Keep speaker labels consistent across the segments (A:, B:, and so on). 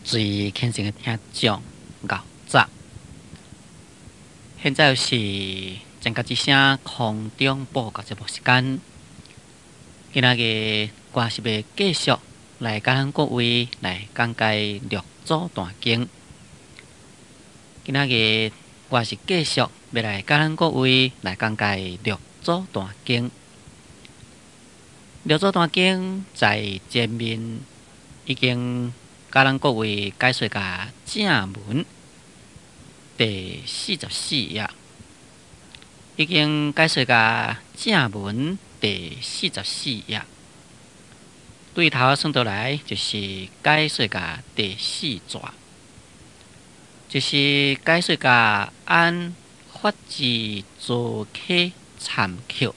A: 最虔誠的聽眾，𠢕早。現在是全國之聲空中報告節目時間。今仔日我是欲繼續來共咱各位來講解六祖壇經。今仔日我是繼續欲來共咱各位來講解六祖壇經。六祖壇經在前面已經共咱各位解說到正文第44頁，已經解說到正文第四十四頁，對頭算倒來就是解說到第四逝，就是解說到按法治做溪參扣。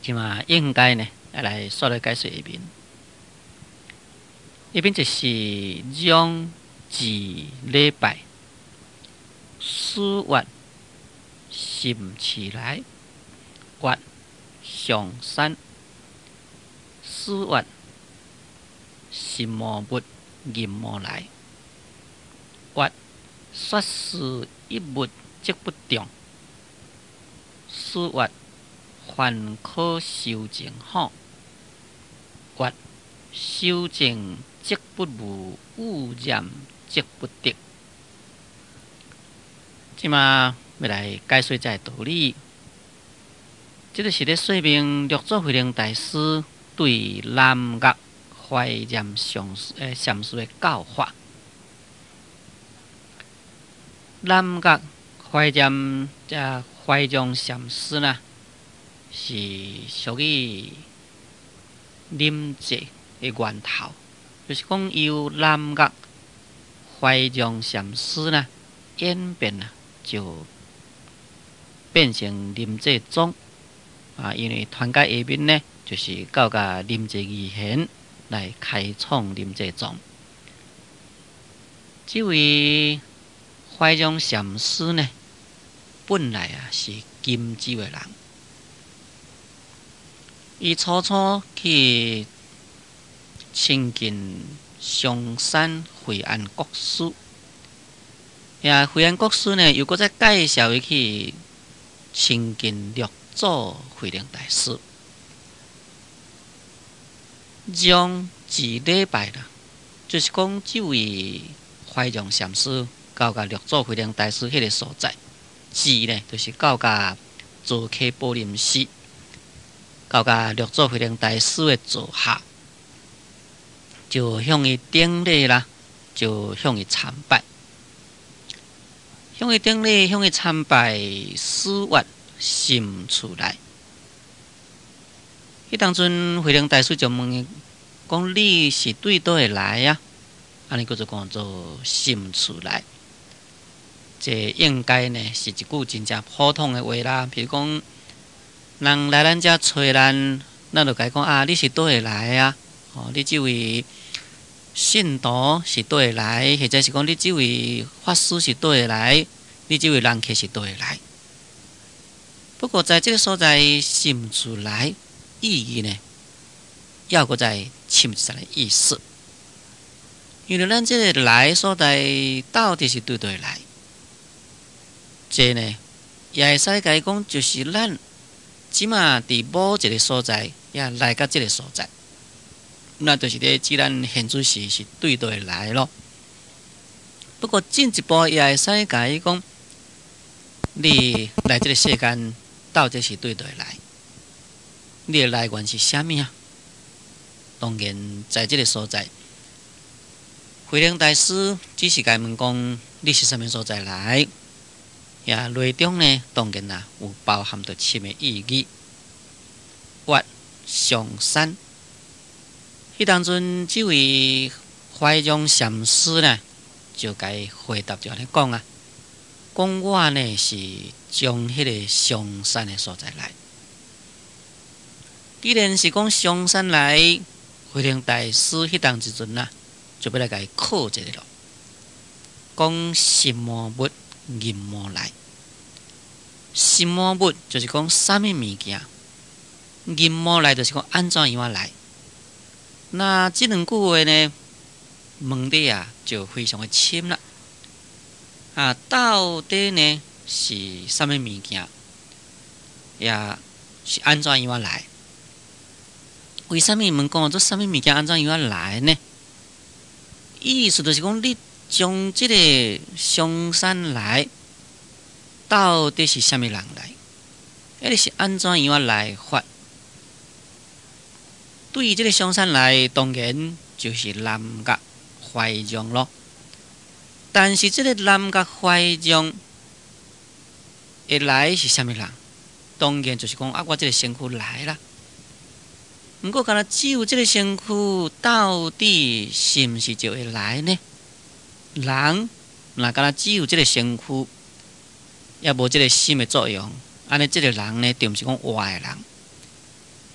A: 這馬應該呢，來煞來解說下面。下面就是將自禮拜，四月心起來，月上山，四月什麼物任無來，月說是一物則不中，四月凡可修正好，月修正則不無污染，則不得。這馬欲來解說這个道理，這个是咧說明六祖慧能大師對南岳懷讓上師禪師的教法。南岳懷讓這懷讓禪師呢，是屬於臨濟的源頭，就是講由南岳懷讓禪師呢演變啊，就變成臨濟宗啊。因為傳到下面呢，就是到共臨濟義賢來開創臨濟宗。這位懷讓禪師呢，本來啊是金州的人，伊初初去親近嵩山惠安國師，也惠安國師呢，又閣再介紹伊去親近六祖慧能大師。將自禮拜啦，就是講這位懷讓禪師到共六祖慧能大師彼个所在，至呢就是到共座溪寶林寺，到共六祖慧能大師的座下，就向伊頂禮啦，就向伊參拜，向伊頂禮，向伊參拜，四月心出來。彼當陣慧能大師就問伊講：你是對佗位來啊？按呢叫做講做心出來。這應該呢是一句真正普通的話啦。比如講，人來咱遮揣咱，咱就共伊講啊，你是佗位來啊？哦，你這位信徒是佗位來，或者是講你這位法師是佗位來，你這位人客是佗位來。不過在這个所在心出來意義呢，猶閣再深一層的意思。因為咱這个來所在到底是對佗位來？這呢也會使共伊講，就是咱這馬佇某一个所在，也來到這个所在，那就是咧指咱現此時是對佗位來咯。不過進一步也會使共伊講，你來這个世間到底是對佗位來？你的來源是啥物啊？當然，在這个所在，慧能大師只是共伊問講，你是啥物所在來？也內中呢，當然啊有包含著深的意義。月上山，彼當陣這位懷讓禪師呢，就共伊回答就按呢講啊，講我呢是從彼个嵩山的所在來。既然是講嵩山來，慧能大師彼當時陣啊，就欲來共伊考一下囉。講什麼物任無來？什麼物就是講啥物物件？任無來就是講按怎樣來？那這兩句話呢，問題啊，就非常的深啦。啊，到底呢是啥物物件？也是按怎樣來？為啥物問講做啥物物件按怎樣來呢？意思就是講，你將這個上山來，到底是啥物人來？彼個是按怎樣來法？對這個上山來，當然就是南岳懷讓囉。但是這個南岳懷讓會來是啥物人？當然就是講啊，我這個身軀來啦。毋過，敢若只有這個身軀，到底是毋是就會來呢？人若敢若只有這個身軀，也無這個心的作用，按呢，這個人呢，就毋是講活的人，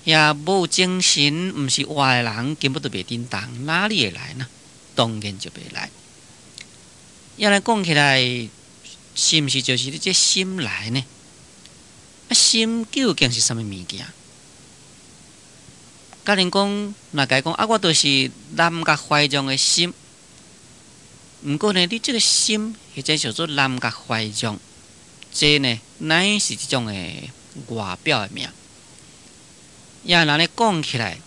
A: 也無精神，毋是活的人，根本就袂振動，哪裡會來呢？當然就袂來。按呢講起來，是毋是就是你這心來呢？啊，心究竟是啥物物件？假如講，若共伊講啊，我就是南岳懷讓的心。毋過呢，你這個心或者叫做南岳懷讓，這呢乃是一種的外表的名。也按呢講起來，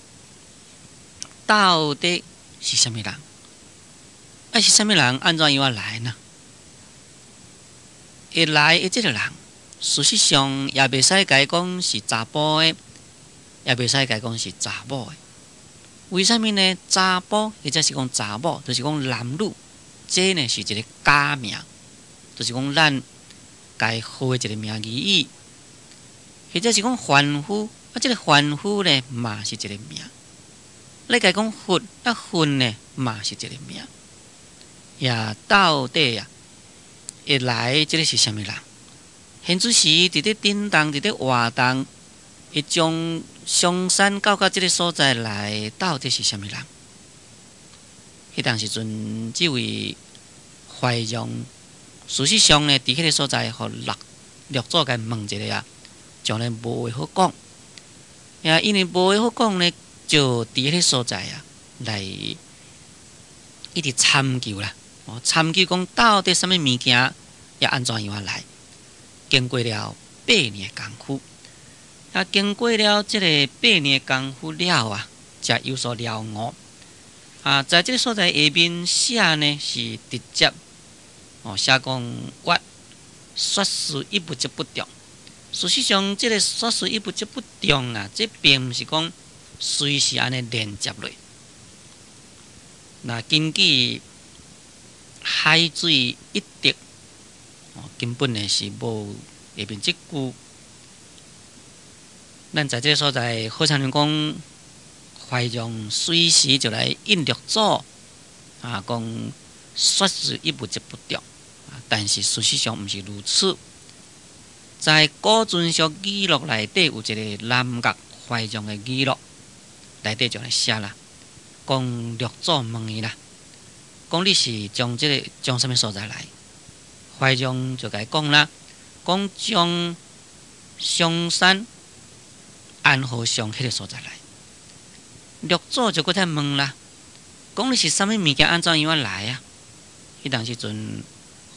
A: 到底是啥物人？啊，是啥物人？按怎樣來呢？會來的這個人，事實上也袂使共伊講是查埔的。也袂使共伊講是查某的，為啥物呢？查埔或者是講查某，就是講男女，這呢是一個假名，就是講咱共伊號的一個名而已。或者是講凡夫，啊，這個凡夫呢嘛是一個名。你共伊講佛，啊佛呢嘛是一個名。也到底啊，會來這個是啥物人？現此時佇咧振動，佇咧活動。會將上山到到這個所在來，到底是啥物人？彼當時陣，這位懷讓，事實上呢，佇彼個所在，予六祖共伊問一下啊，將來無話好講。也因為無話好講呢，就佇彼個所在啊，來一直參究啦。哦，參究講到底啥物物件，也按怎樣來？經過了八年的功夫。啊，經過了這個八年的功夫了啊，才有所了悟。啊，在這個所在下面寫呢，是直接哦寫講曰說事一物則不動。事實上，這個說事一物則不動啊，這並毋是講隨時按呢連接落。若根據海水一滴，哦，根本呢是無下面這句。咱在這個所在，好親像講懷讓隨時就來應六祖啊，講說事一物則不動啊，但是事實上毋是如此。在古尊宿語錄內底有一個南岳懷讓的語錄，內底就來寫啦，講六祖問伊啦，講你是將這個將啥物所在來？懷讓就共伊講啦，講將上山安和尚彼個所在來。六祖就閣再問啦，講你是啥物物件按怎樣來啊？彼當時陣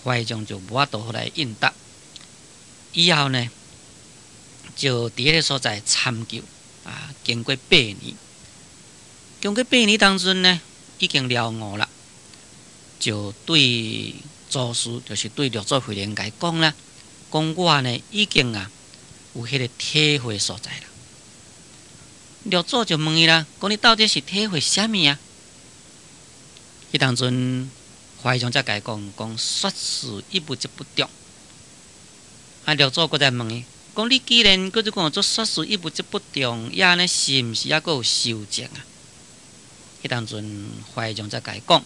A: 懷讓就無法度好來應答。以後呢，就佇彼個所在參究啊，經過八年，經過八年當陣呢，已經了悟啦，就對祖師，就是對六祖慧能共伊講啦，講我呢已經啊有彼個體會所在啦。六祖就問伊啦，講你到底是體會啥物啊？彼當陣懷讓才共伊講，講說事一物則不動。啊，六祖閣再問伊，講你既然閣做講做說事一物則不動，也按呢是毋是猶閣有修證啊？彼當陣懷讓才共伊講，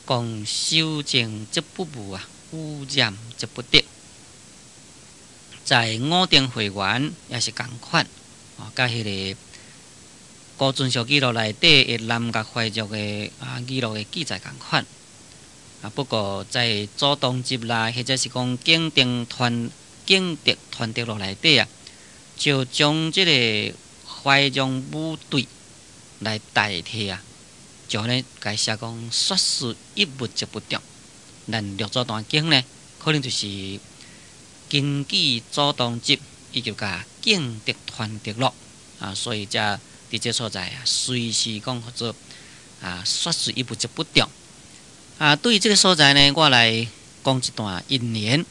A: 講修證則不悟啊，有染則不得。在五定慧源也是仝款，哦，佮彼个古尊宿語錄內底的南岳懷讓的啊語錄的記載仝款。啊，不過在祖堂集啦，或者是講景定傳景德傳德錄內底啊，就將這個懷讓武對來代替啊，就按呢共伊寫講說事一物則不動。咱六祖壇經呢，可能就是根據祖堂集以及佮敬德傳德錄啊，所以才佇這所在啊，隨時講號做啊，說事一物則不動。啊，對於這个所在呢，我來講一段因緣，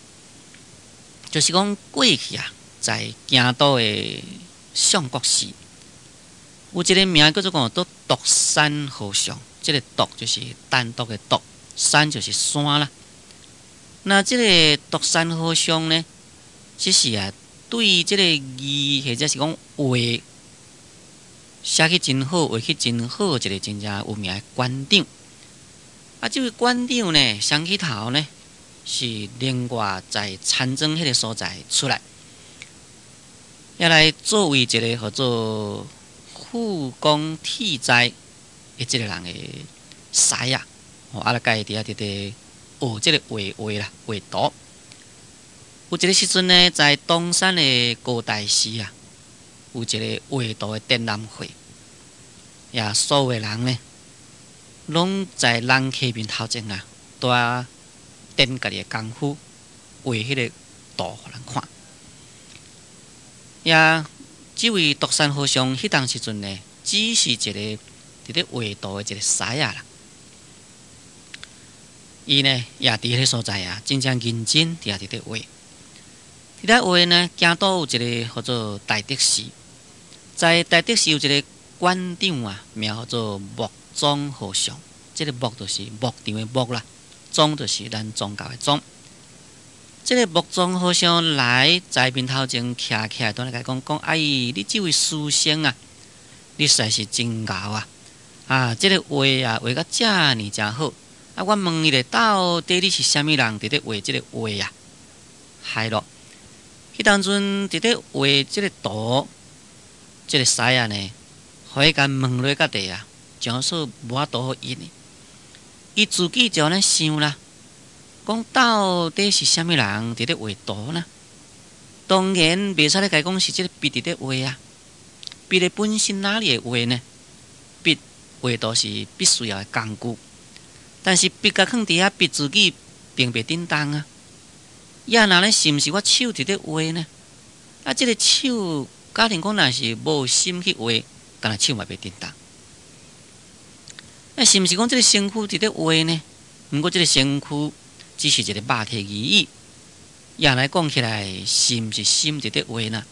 A: 就是講過去啊，在京都的相國寺，有一个名叫做講做獨山和尚，這个獨就是單獨的獨，山就是山啦。那這个獨山和尚呢，只是啊，對這个字或者是講畫寫去真好，畫去真好，一个真正有名的館長。啊，這位館長呢，上起頭呢，是另外在田莊彼个所在出來，也來作為一个號做富岡鐵齋的這个人的師仔，哦，啊來共伊佇遐佇佇學這个畫畫啦，畫圖。有一个時陣呢，在東山的高台寺啊，有一个畫圖的展覽會，也所有的人呢，攏在人客面頭前啊，拄仔展家己的功夫，畫彼个圖予人看。也這位獨山和尚，彼當時陣呢，只是一个佇咧畫圖的一个師仔啦。伊呢，也佇彼个所在啊，真正認真佇遐佇咧畫。佇咧畫呢，京都有一个號做大德寺，在大德寺有一个館長啊，名號做木宗和尚。這个木就是牧場的牧啦，宗就是咱宗教的宗。這个木宗和尚來在面頭前徛起來，當來共伊講講：哎，你這位師兄啊，你實在是真𠢕啊！啊，這个畫啊，畫甲遮爾正好。啊，我問你咧，到底你是啥物人？佇咧畫這个畫啊？係咯，彼當陣佇咧畫這个圖，這个師仔呢，予伊共問落甲地啊，誠煞無法度予應的。伊自己就按呢想啦，講到底是啥物人佇咧畫圖呢？當然袂使咧共伊講是這个筆佇咧畫啊，筆的本身哪裡會畫呢？筆畫圖是必須要的工具，但是筆共囥佇遐，筆自己並袂振動啊。也若咧是毋是我手佇咧畫呢？啊，這个手假定講若是無心去畫，敢若手嘛袂振動。啊，是毋是講這个身軀佇咧畫呢？毋過這个身軀只是一个肉體而已。也來講起來，是毋是心佇咧畫呢？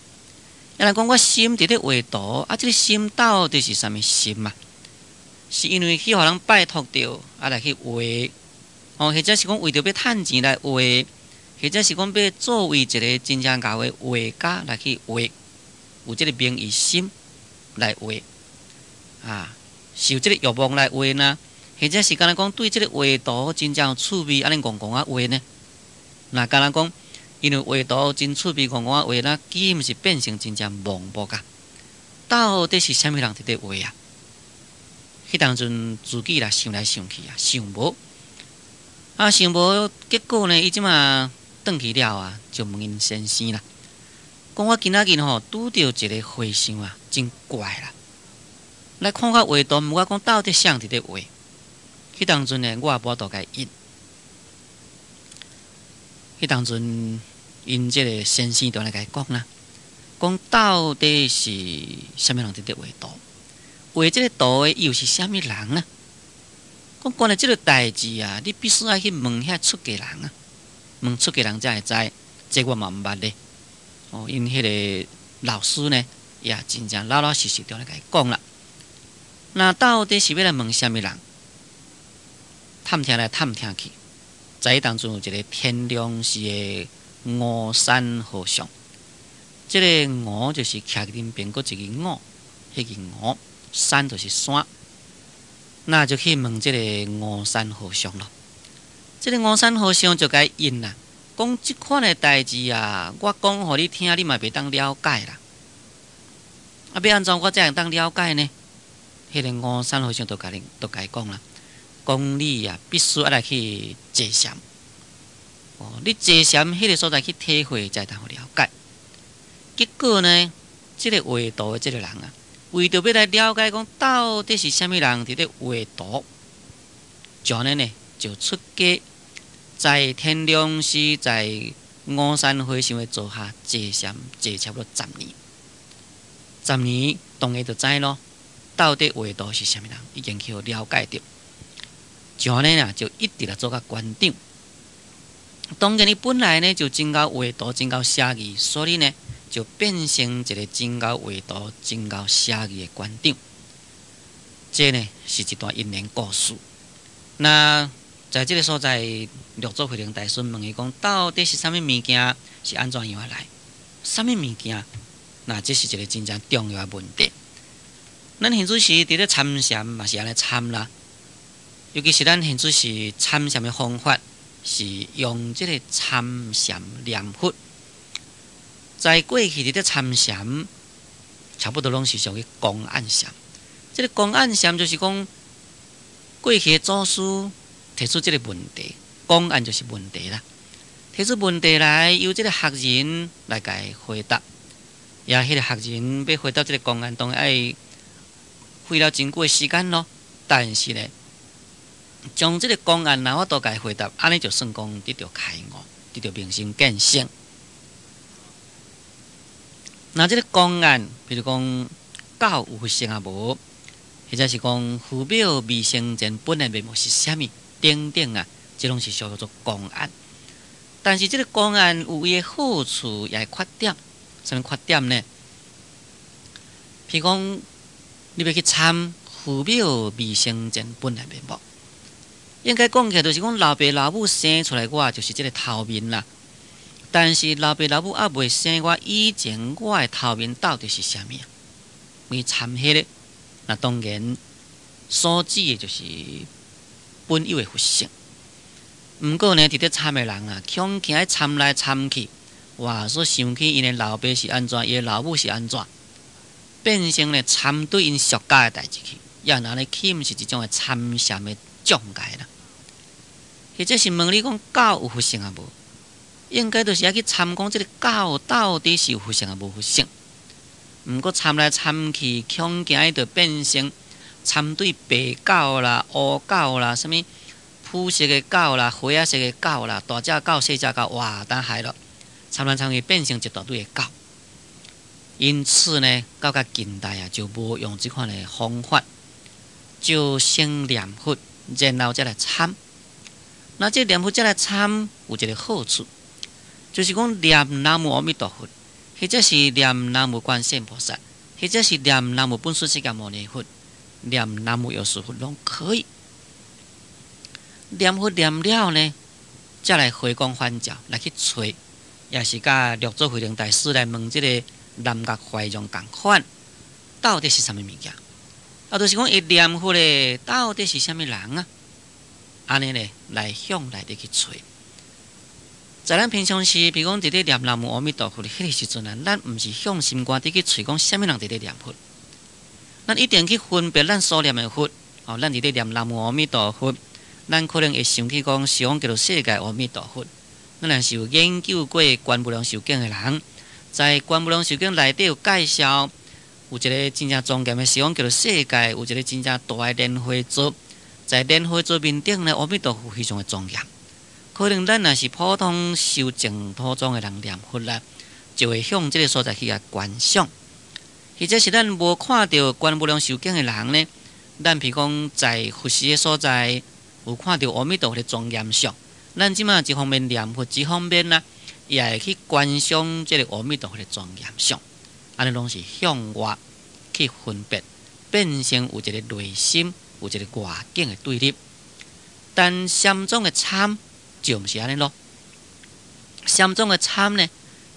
A: 也來講我心佇咧畫圖，啊，這个心到底是啥物心啊？是因為去予人拜託著，啊來去畫，哦，或者是講為著欲趁錢來畫，或者是講欲作為一个真正𠢕的畫家來去畫，有這个名譽心來畫，啊，是有這个欲望來畫呢？或者是敢若講對這个畫圖真正有趣味，按呢戇戇仔畫呢？若敢若講，因為畫圖真趣味，戇戇仔畫，那豈毋是變成真正盲目啊？到底是啥物人佇咧畫啊？彼當陣自己啦想來想去啊，想無啊，想無，結果呢，伊這馬轉去了啊，就問𪜶先生啦，講我今仔日吼拄著一个和尚啊，真怪啦。來看我畫圖，問我講到底啥人佇咧畫？彼當陣呢，我也無法度共伊應。彼當陣，𪜶這个先生就來共伊講啦，講到底是啥物人佇咧畫圖？畫這个圖的又是啥物人啊？講關於這个代誌啊，你必須愛去問遐出家人啊，問出家人才會知。這我嘛毋捌咧。哦，𪜶彼个老師呢，也真正老老實實就來共伊講啦。那到底是欲來問啥物人？探聽來探聽去，在彼當陣有一个天龍寺的吳山和尚。這个吳就是徛佇邊閣一个五，彼个吳山就是山，那就去問這个吳山和尚咯。這个吳山和尚就共伊應啦，講這款的代誌啊，我講予你聽，你嘛袂當了解啦。啊，欲按怎我才會當了解呢？彼个吳山和尚就共你，就共伊講啦，講你啊，必須愛來去坐禪。哦，你坐禪彼个所在去體會，才會當了解。結果呢，這个畫圖的這个人啊，為著欲來了解講到底是啥物人佇咧畫圖，就按呢呢就出家，在天龍寺在吳山和尚的座下坐禪坐差不多十年，十年當然就知囉，到底畫圖是啥物人，已經去予了解著。就按呢啊，就一直來做甲館長。當然，伊本來呢就真𠢕畫圖，真𠢕寫字，所以呢就變成一個真𠢕畫圖、真𠢕寫字的館長。這呢是一段因緣故事。那在這个所在，六祖慧能大師問伊講：到底是啥物物件？是按怎樣來？啥物物件？那這是一个真正重要的問題。咱現此時佇咧參禪嘛是按呢參啦，尤其是咱現此時參禪的方法是用這个參禪念佛。在過去佇咧參禪，差不多攏是屬於公案禪。這个公案禪就是講過去的祖師提出這个問題，公案就是問題啦。提出問題來，由這个學人來共伊回答。也彼个學人欲回答這个公案，當然愛費了真久的時間囉。但是呢，將這个公案若有法度共伊回答，按呢就算講得著開悟，得著明心見性。那這个公案，比如講狗有佛性抑無，或者是講父母未生前本來面目是啥物，等等啊，這攏是屬於做公案。但是這个公案有伊的好處，也會缺點。啥物缺點呢？譬如講，你欲去參父母未生前本來面目，應該講起來就是講老爸老母生出來我就是這个頭面啦。但是老爸老母猶未生我以前，我的頭面到底是啥物啊？欲參彼个，那當然所指的就是本有的佛性。毋過呢，佇咧參的人啊，恐驚愛參來參去，哇！所想起𪜶的老爸是按怎，伊的老母是按怎，變成咧參對𪜶屬家的代誌去，也按呢豈毋是一種的參禪的障礙啦？或者是問你講狗有佛性抑無？應該就是愛去參講這个狗到底是有佛性抑無佛性。毋過參來參去，恐驚伊就變成參對白狗啦、烏狗啦、啥物膚色的狗啦、灰仔色的狗啦、大隻狗、細隻狗，哇！等害咯，參來參去變成一大堆的狗。因此呢，到較近代啊，就無用這款的方法，就先念佛，然後才來參。那這念佛才來參有一个好處，就是講念南無阿彌陀佛，或者是念南無觀世音菩薩，或者是念南無本師釋迦牟尼佛，念南無藥師佛，攏可以。念佛念了呢，才來回光返照來去揣，也是佮六祖慧能大師來問這个南岳懷讓仝款，到底是啥物物件？啊，就是講伊念佛的到底是啥物人啊？按呢呢來向內底去揣。在咱平常時，比如講佇咧念南無阿彌陀佛的彼个時陣啊，咱毋是向心肝底去揣講啥物人佇咧念佛，咱一定去分別咱所念的佛。哦，咱佇咧念南無阿彌陀佛，咱可能會想起講西方極樂世界阿彌陀佛。咱若是有研究過《觀無量壽經》的人，在《觀無量壽經》內底有介紹，有一个真正莊嚴的西方極樂世界，有一个真正大的蓮花座，在蓮花座面頂呢，阿彌陀佛非常的莊嚴。可能咱若是普通修淨土宗的人念佛啦，就會向這个所在去共觀想，或者是咱無看著《觀無量壽經》的人呢，咱譬如講在佛寺的所在有看著阿彌陀佛的莊嚴相，咱這馬一方面念佛，一方面呢，也會去觀想這个阿彌陀佛的莊嚴相，按呢攏是向外去分別，變成有一个內心有一个外境的對立。但禪宗的參就毋是按呢囉。禪宗的參呢，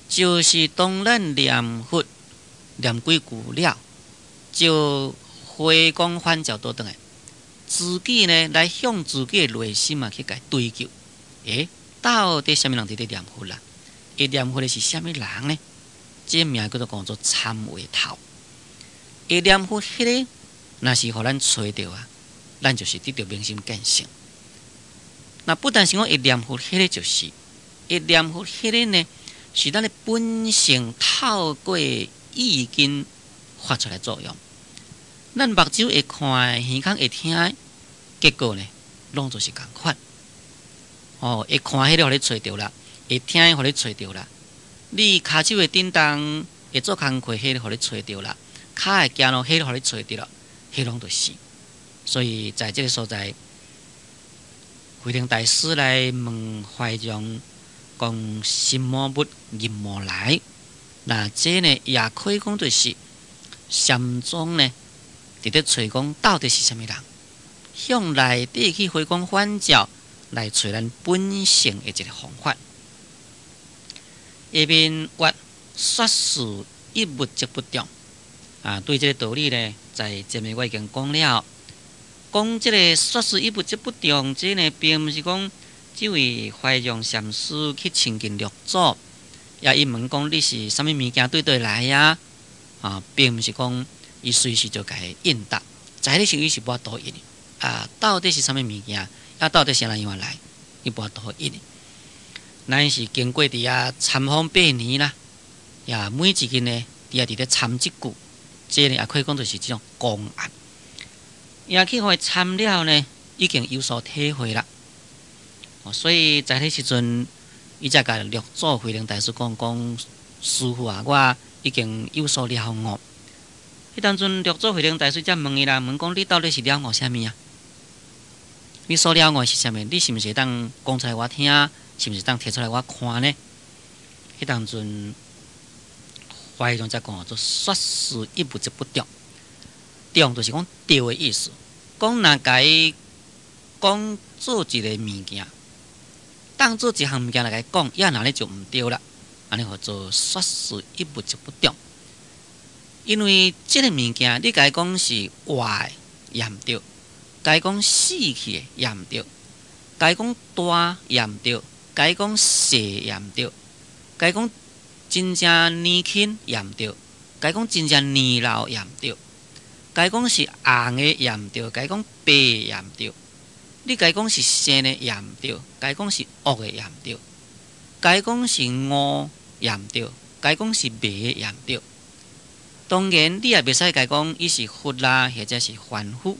A: 就是當咱念佛念幾句了，就回光返照倒轉來，自己呢來向自己的內心啊去共追究。欸，到底啥物人佇咧念佛啦？伊念佛的是啥物人呢？這名叫做講做參話頭。伊念佛彼个，若是予咱揣著啊，咱就是得著明心見性。那不但是講伊念佛彼个就是，伊念佛彼个呢，是咱的本性透過意根發出來作用。咱目睭會看的，耳孔會聽的，結果呢，攏總是仝款。哦，會看彼个予你揣著啦，會聽的予你揣著啦。你跤手會振動，會做工課，彼个予你揣著啦。跤會行路，彼个予你揣著啦，彼攏就是。所以在這个所在，慧能大師來問懷讓講心無物，人無來。那這呢，也可以講就是禪宗呢，佇咧揣講到底是啥物人，向內底去回光返照，來揣咱本性的一个方法。下面曰說事一物則不中啊，對這个道理呢，在前面我已經講了。講這个說事一物則不中，這呢並毋是講這位懷讓禪師去親近六祖，也伊問講你是啥物物件對佗來啊？啊，並毋是講伊隨時就共伊應答，在彼時伊是無法度應啊，到底是啥物物件？啊，到底是按怎來？伊無法度應。咱是經過佇遐參訪八年啦，也每一日呢，佇遐佇咧參這句，這呢也可以講做是這種公案。也去予伊參了呢，已經有所體會啦。所以在彼時陣，伊才共六祖慧能大師講講，師父啊，我已經有所了悟。彼當陣六祖慧能大師才問伊啦，問講你到底是了悟啥物啊？你所了悟是啥物？你是毋是會當講出來我聽？是毋是當提出來我看呢？彼當陣懷讓才講做說事一物則不中，中就是講對的意思。講若共伊講做一个物件，當做一項物件來共伊講，也若呢就毋對啦。按呢號做說事一物則不中，因為這个物件你共伊講是活的，也毋對；共伊講死去的，也毋對；共伊講大，也毋對；共伊講細，也毋對；共伊講真正年輕，也毋對；共伊講真正年老，也毋對；共伊講是紅的，也毋對；共伊講白的，也毋對；你共伊講是善的，也毋對；共伊講是惡的，也毋對；共伊講是悟，也毋對；共伊講是迷，也毋對。當然，你也袂使共伊講伊是佛啦，或者是凡夫，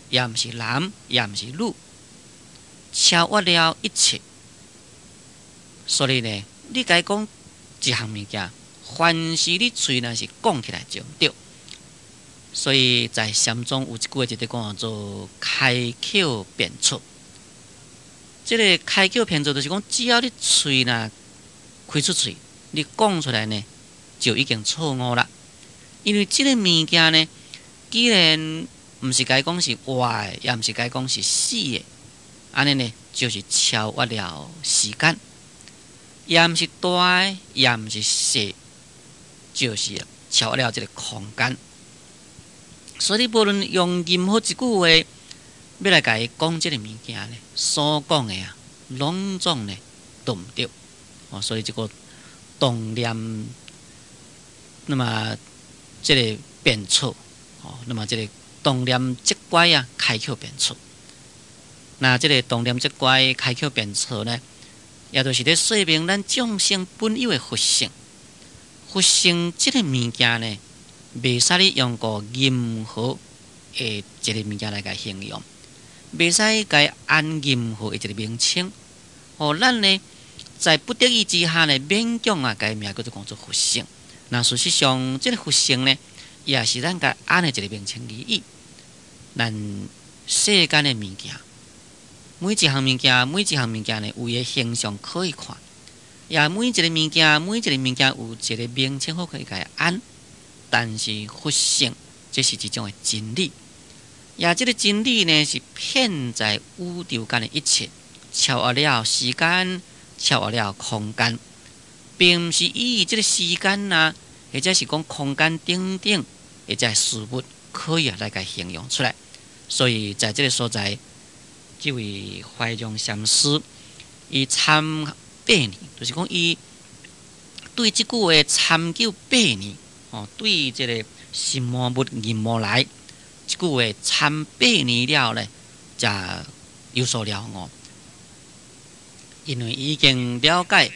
A: 也毋是男，也毋是女，超越了一切。所以呢，你共伊講一項物件，凡是你喙若是講起來就毋對。所以在禪宗有一句話就佇講做開口便錯。這个開口便錯就是講，只要你喙若開出喙，你講出來呢，就已經錯誤啦。因為這个物件呢，既然毋是共伊講是活的，也毋是共伊講是死的，按呢呢，就是超越了時間，也毋是大的，也毋是細，就是超越了這个空間。所以，無論用任何一句話欲來共伊講這个物件呢，所講的啊，攏總呢都毋對。哦，所以這个動念，那麼這个便錯，哦，那麼這个動念則乖啊，開口便錯。那這个動念則乖，開口便錯呢，也就是咧說明咱眾生本有的佛性。佛性這个物件呢，袂使你用過任何的一个物件來共形容，袂使共伊安任何的一个名稱。哦，咱呢在不得已之下呢，勉強啊，共伊名叫做講做佛性。那事實上，這个佛性呢，也是咱共安的一个名稱而已。咱世間的物件，每一項物件，每一項物件呢，有伊的形象可以看，也每一个物件，每一个物件有一个名稱好可以共伊安。但是佛性，這是一種的真理，也這个真理呢，是遍在宇宙間的一切，超越了時間，超越了空間，並毋是以這个時間啊，或者是講空間等等，或者事物可以來共形容出來。所以在這个所在，這位懷讓禪師，伊參八年，就是講伊對這句話參究八年。哦，對這个心無物，人無來，這句話參八年了呢，才有所了悟。因為已經了解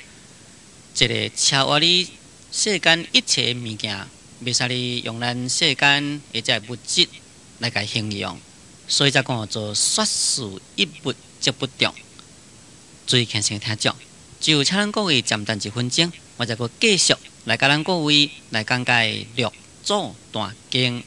A: 這个超越你世間一切物件，袂使哩用咱世間的這物質來共形容，所以才講做說事一物則不中。注意虔誠聽眾，就請咱各位暫等一分鐘，我再閣繼續來共咱各位來講解六祖壇經。